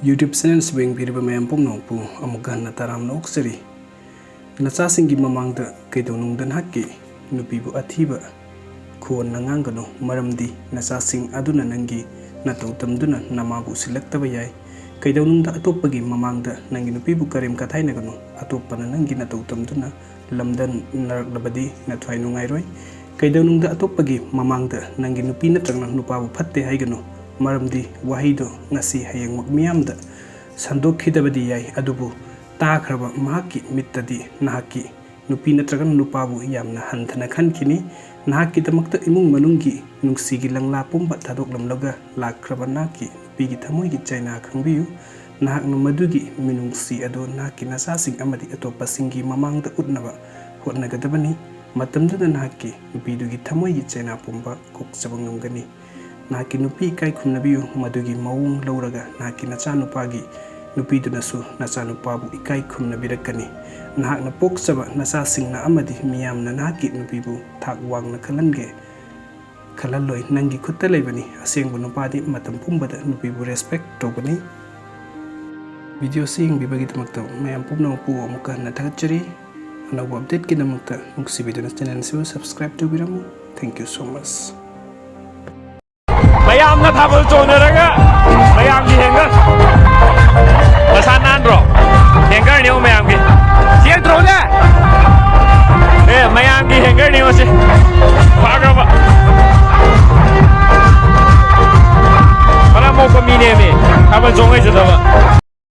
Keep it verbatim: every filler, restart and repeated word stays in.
YouTube channel ꯑꯁꯤꯕꯨ ꯌꯦꯡꯕꯤꯔꯤꯕ ꯃꯌꯥꯝ ꯄꯨꯝꯅꯃꯛꯄꯨ ꯑꯃꯨꯛꯀ ꯍꯟꯅ ꯇꯔꯥꯝꯅ ꯑꯣꯛꯆꯔꯤ꯫ ꯅꯆꯥꯁꯤꯡꯒꯤ ꯃꯃꯥꯡꯗ ꯀꯩꯗꯧꯅꯨꯡꯗ ꯅꯍꯥꯛꯀꯤ ꯅꯨꯄꯤꯕꯨ ꯑꯊꯤꯕ ꯈꯨꯋꯟꯅ ꯉꯥꯡꯒꯅꯨ, ꯃꯔꯝꯗꯤ ꯅꯆꯥꯁꯤꯡ ꯑꯗꯨꯅ ꯅꯪꯒꯤ ꯅꯇꯧ ꯇꯝꯗꯨꯅ ꯅꯃꯥꯕꯨ ꯎꯁꯤꯜꯂꯛꯇꯕ ꯌꯥꯏ꯫ ꯀꯩꯗꯧꯅꯨꯡꯗ ꯑꯇꯣꯞꯄꯒꯤ ꯃꯃꯥꯡꯗ ꯅꯪꯒꯤ ꯅꯨꯄꯤꯕꯨ ꯀꯔꯦꯝ ꯀꯊꯥꯏꯅꯒꯅꯨ, ꯑꯇꯣꯞꯄꯅ ꯅꯪꯒꯤ ꯅꯇꯧ ꯇꯝꯗꯨꯅ ꯂꯝꯗꯟꯅꯔꯛꯂꯕꯗꯤ ꯅꯊ꯭ꯋꯥꯏ ꯅꯨꯡꯉꯥꯏꯔꯣꯏ꯫ ꯀꯩꯗꯧꯅꯨꯡꯗ ꯑꯇꯣꯞꯄꯒꯤ ꯃꯃꯥꯡꯗ ꯅꯪꯒꯤ ꯅꯨꯄꯤ ꯅꯠꯇ꯭ꯔꯒꯅ ꯅꯨꯄꯥꯕꯨ ꯐꯠꯇꯦ ꯍꯥꯏꯒꯅꯨ, ꯃꯔꯝꯗꯤ ꯋꯥꯍꯩꯗꯣ ꯉꯁꯤ ꯍꯌꯦꯡꯃꯛ ꯃꯤꯌꯥꯝꯗ ꯁꯟꯗꯣꯛꯈꯤꯗꯕꯗꯤ ꯌꯥꯏ, ꯑꯗꯨꯕꯨ ꯇꯥꯈ꯭ꯔꯕ ꯃꯍꯥꯛꯀꯤ ꯃꯤꯠꯇꯗꯤ ꯅꯍꯥꯛꯀꯤ ꯅꯨꯄꯤ ꯅꯠꯇ꯭ꯔꯒꯅ ꯅꯨꯄꯥꯕꯨ ꯌꯥꯝꯅ ꯍꯟꯊꯅ ꯈꯟꯈꯤꯅꯤ꯫ ꯅꯍꯥꯛꯀꯤꯗꯃꯛꯇ ꯏꯃꯨꯡ ꯃꯅꯨꯡꯒꯤ ꯅꯨꯡꯁꯤꯒꯤ ꯂꯪꯂꯥ ꯄꯨꯝꯕ ꯊꯥꯗꯣꯛꯂꯝꯂꯒ ꯂꯥꯛꯈ꯭ꯔꯕ ꯅꯍꯥꯛꯀꯤ ꯅꯨꯄꯤꯒꯤ ꯊꯃꯣꯏꯒꯤ ꯆꯩꯅꯥ ꯈꯪꯕꯤꯌꯨ꯫ ꯅꯍꯥꯛꯅ ꯃꯗꯨꯒꯤ ꯃꯤꯅꯨꯡꯁꯤ ꯑꯗꯨ ꯅꯍꯥꯛꯀꯤ ꯅꯆꯥꯁꯤꯡ ꯑꯃꯗꯤ ꯑꯇꯣꯞꯄꯁꯤꯡꯒꯤ ꯃꯃꯥꯡꯗ ꯎꯠꯅꯕ ꯍꯣꯠꯅꯒꯗꯕꯅꯤ꯫ ꯃꯇꯝꯗꯨꯗ ꯅꯍꯥꯛꯀꯤ ꯅꯨꯄꯤꯗꯨꯒꯤ ꯊꯃꯣꯏꯒꯤ ꯆꯩꯅꯥ ꯄꯨꯝꯕ ꯀꯣꯛꯆꯕ ꯉꯝꯒꯅꯤ꯫ ꯅꯍꯥꯛꯀꯤ ꯅꯨꯄꯤ ꯏꯀꯥꯏ ꯈꯨꯝꯅꯕꯤꯌꯨ꯫ ꯃꯗꯨꯒꯤ ꯃꯑꯣꯡ ꯂꯧꯔꯒ ꯅꯍꯥꯛꯀꯤ ꯅꯆꯥꯅꯨꯄꯥꯒꯤ ꯅꯨꯄꯤꯗꯨꯅꯁꯨ ꯅꯆꯥꯅꯨꯄꯥꯕꯨ ꯏꯀꯥꯏ ꯈꯨꯝꯅꯕꯤꯔꯛꯀꯅꯤ꯫ ꯅꯍꯥꯛꯅ ꯄꯣꯛꯆꯕ ꯅꯆꯥꯁꯤꯡꯅ ꯑꯃꯗꯤ ꯃꯤꯌꯥꯝꯅ ꯅꯍꯥꯛꯀꯤ ꯅꯨꯄꯤꯕꯨ ꯊꯥꯛ ꯋꯥꯡꯅ ꯈꯜꯍꯟꯒꯦ ꯈꯜꯍꯜꯂꯣꯏ, ꯅꯪꯒꯤ ꯈꯨꯠꯇ ꯂꯩꯕꯅꯤ꯫ ꯑꯁꯦꯡꯕ ꯅꯨꯄꯥꯗꯤ ꯃꯇꯝ ꯄꯨꯝꯕꯗ ꯅꯨꯄꯤꯕꯨ respect ꯇꯧꯒꯅꯤ꯫ Video ꯑꯁꯤ ꯌꯦꯡꯕꯤꯕꯒꯤꯗꯃꯛꯇ ꯃꯌꯥꯝ ꯄꯨꯝꯅꯃꯛꯄꯨ ꯑꯃꯨꯛꯀ ꯍꯟꯅ ꯊꯥꯒꯠꯆꯔꯤ꯫ ꯑꯅꯧꯕ update ꯀꯤꯗꯃꯛꯇ ꯅꯨꯡꯁꯤꯕꯤꯗꯨꯅ channel ꯑꯁꯤꯕꯨ subscribe ꯇꯧꯕꯤꯔꯝꯃꯨ꯫ Thank you so much꯫ ꯃꯌꯥꯝꯅ ꯊꯥꯕꯜ ꯆꯣꯡꯅꯔꯒ ꯃꯌꯥꯝꯒꯤ ꯍꯦꯡꯒꯔ